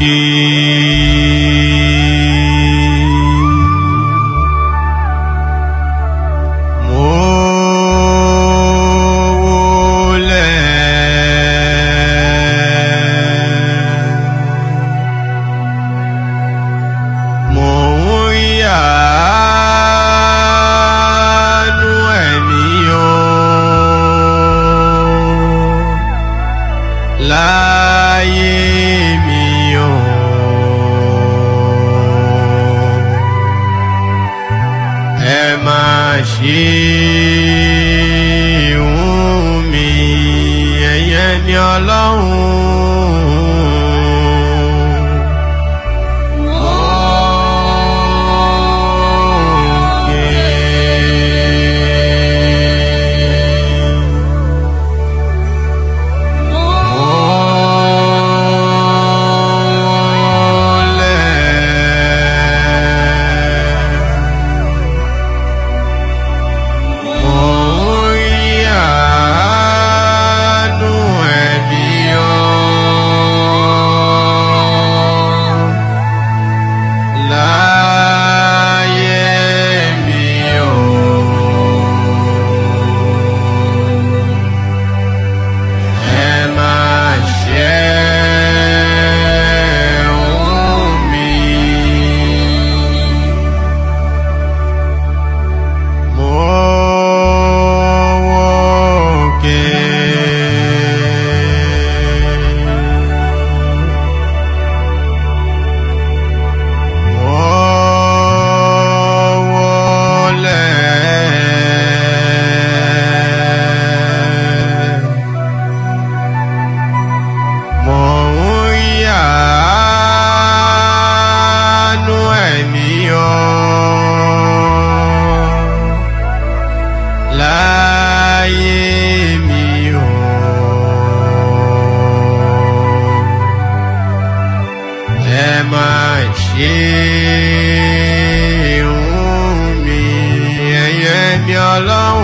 Òkè. Mo wólẹ̀. Mò ń rí àánú ẹ̀mí o láyé mi o. Ẹ má ṣe ń mi ẹ̀yẹ ni Ọlọ́run. Láyé mi o. Ẹ má ṣe òun mi. Mo wòkè. Mo wólẹ̀. Mò ń rí àánú ẹ̀mí o láyé mi o. Ẹ má ṣe ń mi ẹ̀yẹ mi Ọlọ́run.